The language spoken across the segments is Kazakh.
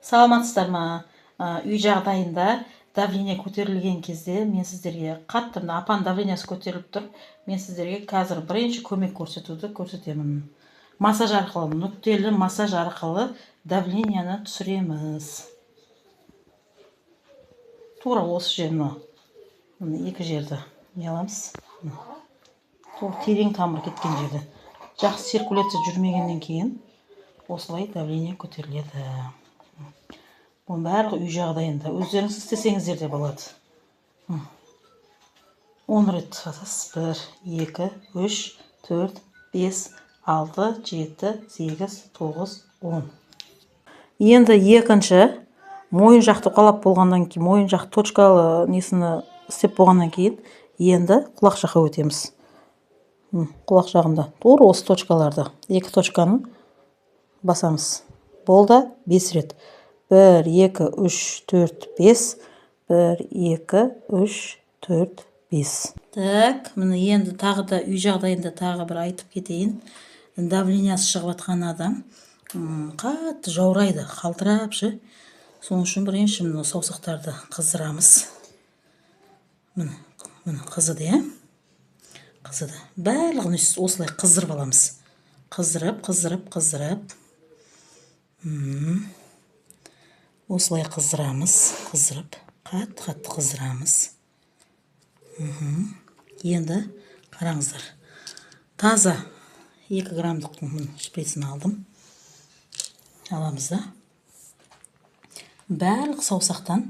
Саламатсыздар ма? Үй жағдайында давление көтерілген кезде мен сіздерге қатты, мына апаның давлениесі көтеріліп тұр. Мен сіздерге қазір бірінші көмек көрсетуді көрсетемін. Массаж арқылы, нүктелі массаж арқылы давлениені түсіреміз. Тура осы жер, мына екі жерді не аламыз? Тура терең тамыр кеткен жерді. Жақсы циркуляция жүрмегеннен кейін осылай давление көтеріледі. Бұның барлығы үй жағдайында. Өздеріңіз істесеңіздер де болады. 10 рет басасыз. 1, 2, 3, 4, 5, 6, 7, 8, 9, 10. Енді екінші мойын жақты қалап болғаннан кейін, мойын жақ точкалы несіні істеп болғаннан кейін, енді құлақ жаққа өтеміз. Құлақ жағында тура осы точкаларды, екі точканы басамыз. Болды, 5 рет. 1, 2, 3, 4, 5. 1, 2, 3, 4, 5. Так, міне енді тағы да үй жағдайында тағы бір айтып кетейін. Давлениесі шығып жатқан адам қатты жаурайды, қалтырап ше. Сол үшін бірінші мына саусақтарды қыздырамыз. Міне, міне қызыды, иә? Қызыды. Барлығын осылай қыздырып аламыз. Қыздырып, қыздырып, қыздырып. Осылай қыздырамыз, қыздырып, қатты-қатты қыздырамыз. Енді қараңыздар. Таза 2 граммдық шприцін алдым. Аламыз да. Барлық саусақтан,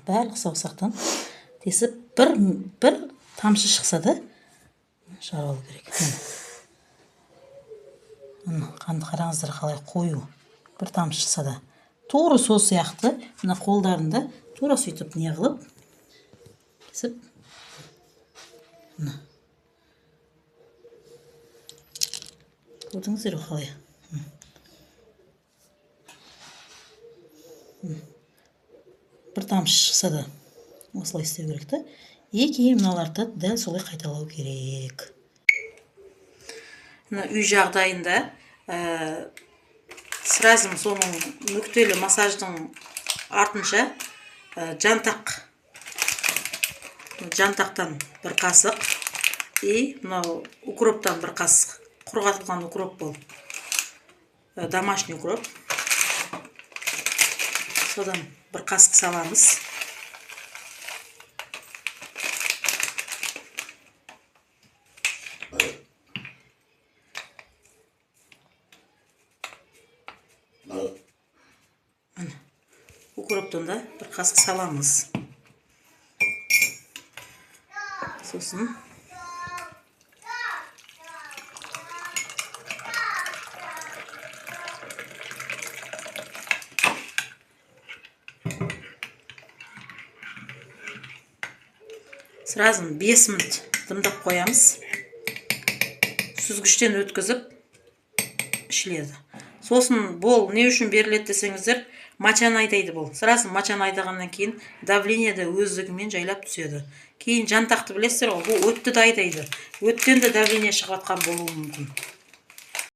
барлық саусақтан тесіп бір тамшы шықса да шығарып алу керек. Міне, қанды қараңыздар қалай қою. Бір тамшы шықса да. Тура сол сияқты мына қолдарында тура сөйтіп не қылып кесіп, мына көрдіңіздер ғой қалай. Бір тамшы шықса да осылай істеу керек та. И кейін мыналарды дәл солай қайталау керек. Мына үй жағдайында сразу соның нүктелі массаждың артынша жантақтан бір қасық и мынау укроптан бір қасық, құрғатылған укроп бұл. Домашний укроп. Содан бір қасық саламыз. Укроптан да бір қасық саламыз. Сосын сразу 5 минут дымдап қоямыз. Сүзгіштен өткізіп ішіледі. Сосын бұл не үшін беріледі десеңіздер, мочаны айдайды бұл. Сразу мочаны айдағаннан кейін давление де өздігімен жайлап түседі. Кейін жантақты білесіздер ғой, бұл өтті де айдайды. Өттен де давление шығып жатқан болуы мүмкін.